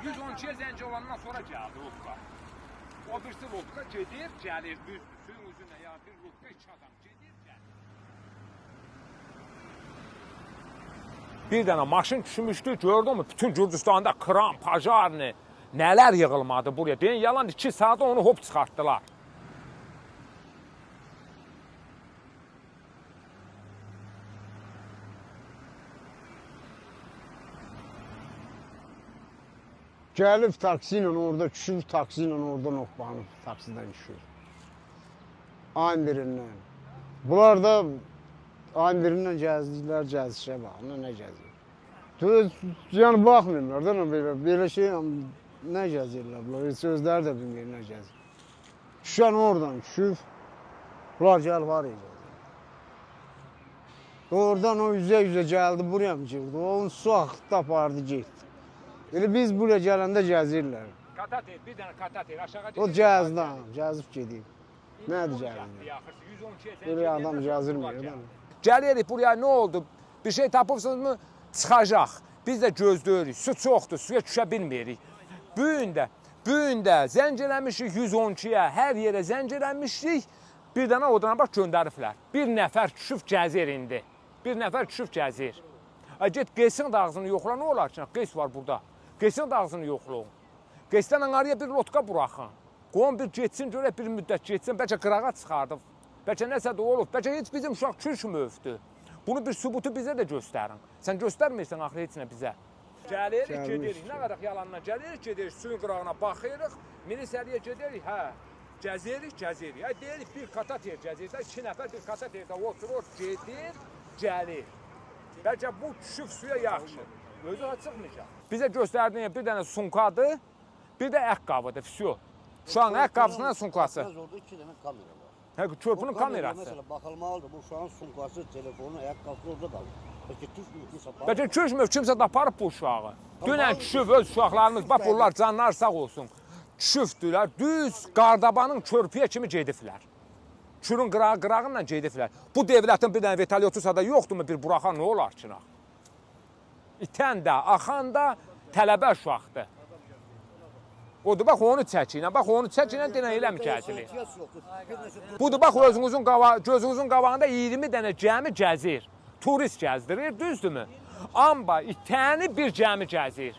112-yə zəng olandan sonra gəldi lodka. O birisi lodka gedir, gəlir, düzdür. Suyun üzünə ya bir lodka iki adam gedir, gəlir. Bir dənə maşın düşmüşdü, gördün mü? Bütün Gürcüstanda kran, pajarni, nələr yığılmadı buraya. Deyin, yalan 2 saata onu hop çıxartdılar. Gəlib taksi ilə orada düşür, taksi ilə oradan oxlanıb, taksidən düşür. Ayın birindən. Bunlar da ayın birindən gəzdiklər, gəzişə bax, nə gəzir. Düz, yəni baxmırlar da, belə şey, nə gəzirlər bunlar, heç özləri də bilmir nə gəzir. Düşən oradan düşür, bunlar gəlib haraya gəzir. Oradan o üzə-üzə gəldi, buraya mı girdi, onun su axıtdı, apardı, getdi. Elə biz buraya gələndə gəzirlər. Katater, bir dənə katater, aşağı gedir. O gəzdi, gəzib gedib. Nədir gəzir? Elə adam gəzirmir. Gəlirik buraya, nə oldu? Bir şey tapırsınız mı? Çıxacaq. Biz də gözləyirik. Su çoxdur, suya düşə bilmirik. Bu gün də zəng eləmişik 112-yə, hər yerə zəng eləmişik. Bir dənə odana bax göndəriblər. Bir nəfər düşüb gəzir indi. Bir nəfər düşüb gəzir. Ay get QES-in də ağzını yoxla, nə olar ki? QES var burada. QES-in də ağzını yoxla. QES-dən araya bir lotka buraxın. Qoyun bir getsin, görək bir müddət getsin, bəlkə qırağa çıxardıb. Bəlkə nəsə də olub, bəlkə heç bizim uşaq düşməyibdi. Bunu bir sübutu bizə də göstərin. Sən göstərmirsən axı heç nə bizə. Gəlirik, gedirik. Nə qədər yalandan gəlirik, gedirik, suyun qırağına baxırıq, milisəliyə gedirik, hə. Gəzirik, gəzirik. Ay deyirik bir katater gəzirsə, 2 nəfər bir kataterdə oturur, gedir, gəlir. Bəlkə bu düşüb suya yaxşı. Özü ha çıxmayacaq. Bizə göstərdiyin bir dənə sumkadır, bir də ayaqqabıdır, vsyo. Uşağın ayaqqabısından sumkası. Orada 2 dənə kamera var. Hə, körpünün kamerası. Məsələ baxılmalıdır. Bu uşağın sumkası, telefonu, ayaqqabısı orada qalır. Bəlkə düşmür, kimsə aparıb. Bəlkə düşmür, kimsə də aparıb bu uşağı. Dünən düşüb öz uşaqlarımız, bax bunlar canlar sağ olsun. Düşübdülər, düz Qardabanın körpüyə kimi gediblər. Kürün qırağıyla gediblər. Bu devlətin bir dənə vertolyotu da yoxdurmu bir buraxan nə olar ki? İtən də, axan da tələbə uşaqdır. Odur, bax onu çəkiylə, bax onu çəkiylə denən elə mi gəzilir? Budur, bax özünüzün gözünüzün qabağında 20 dənə gəmi gəzir. Turist gəzdirir, düzdürmü? Amma itəni bir gəmi gəzir.